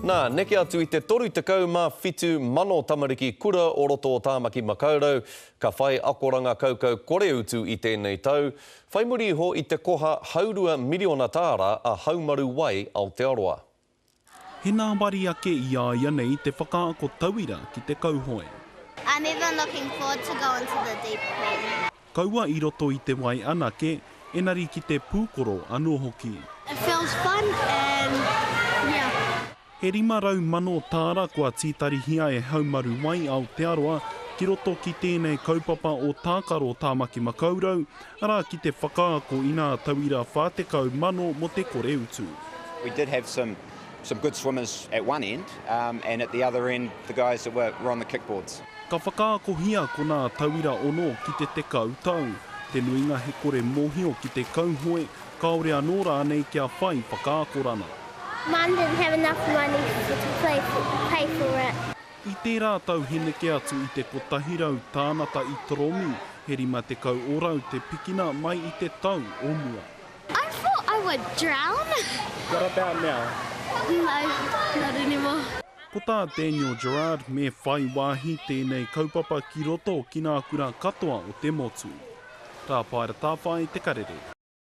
Nā, neke atu i te 37 mano tamariki kura o roto o Tāmaki Makaurau ka whai akoranga kaukau kore utu i tēnei tau, whai muri iho i te koha haurua miriona tāra a Haumaru Wai Aotearoa. He ngāwari ake i a ia nei te whakaako tauira ki te kauhoe. I'm even looking forward to going to the deep pool. Kaua i roto i te wai anake, enari ki te pūkoro anō hoki. It feels fun and yeah. He 500,000 tāra kua tītarihia e Haumaru Wai Aotearoa ki roto ki tēnei kaupapa o Tākaro Tāmaki Makaurau, arā ki te whakaako i nā tauira 40,000 mō te kore utu. We did have some some good swimmers at one end and at the other end the guys that were were on the kickboards. Ka whakaakohia ko nā tauira ono ki te 10 tau, te nuinga he kore mōhio ki te kauhoe, kāore anō rānei kia whai whakaakorana. Mum didn't have enough money to play for, pay for it. I tērā tau he neke atu i te 100 tānata i toromi, he 50 ōrau te pikina mai i te tau o mua. I thought I would drown. What about now? No, not anymore. Ko tā Daniel Gerrard me whai wāhi tēnei kaupapa ki roto ki nā kura katoa o te motu. Rāpaera Tāwhai, Te Karere.